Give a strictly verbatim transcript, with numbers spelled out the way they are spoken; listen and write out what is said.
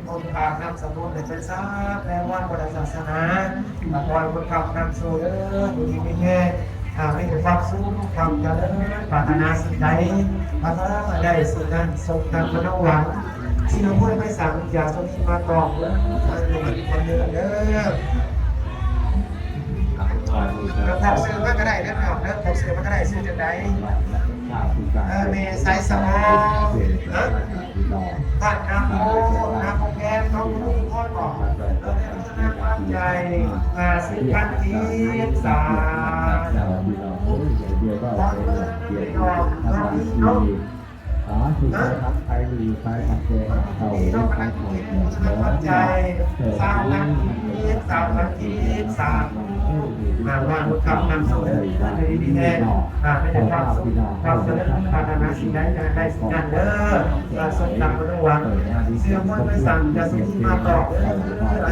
คนพาทำสมุนในเป็นสาแปลว่าพุทธศาสนาขอให้คนทำนำสู่เด้ออยู่ดีมีแรงอ่ามีแต่ความสุขความเจริญปรารถนาสิ่งใดปรารถนาได้สิ่งนั้นสมดังมโนหวังที่เราพูดไปสั่งอย่าสมมาตอบเด้อทางนี้มันคนเด้อเด้อ เออพกซื้อมาก็ได้เด้อพี่น้องเด้อพกซื้อมาก็ได้ซื้อจังใดเออแม่สายสมองเออบ้านนาโพนาโพแก้มน้องลูกพ่อบอกเออแม่พัฒนาความใหญ่ห้าสิบพันกีบสามขอเงินพี่น้องน้องพี่น้อง อ๋อคือใช้พักใช้ดีใช้ผักแกงผักเต่าหรือผักหอยเนี่ยเนาะใจสามพันกีบสามพันกีบสามหากว่าบุญคำนำสู่เด้อในที่นี้แน่หากไม่ได้ความสุขความเจริญพัฒนาสิ่งใดจะได้สิ่งนั้นเด้อเราสมดังระหวังเสื้อมวลไปสั่งจะสุขมาต่อเด้อ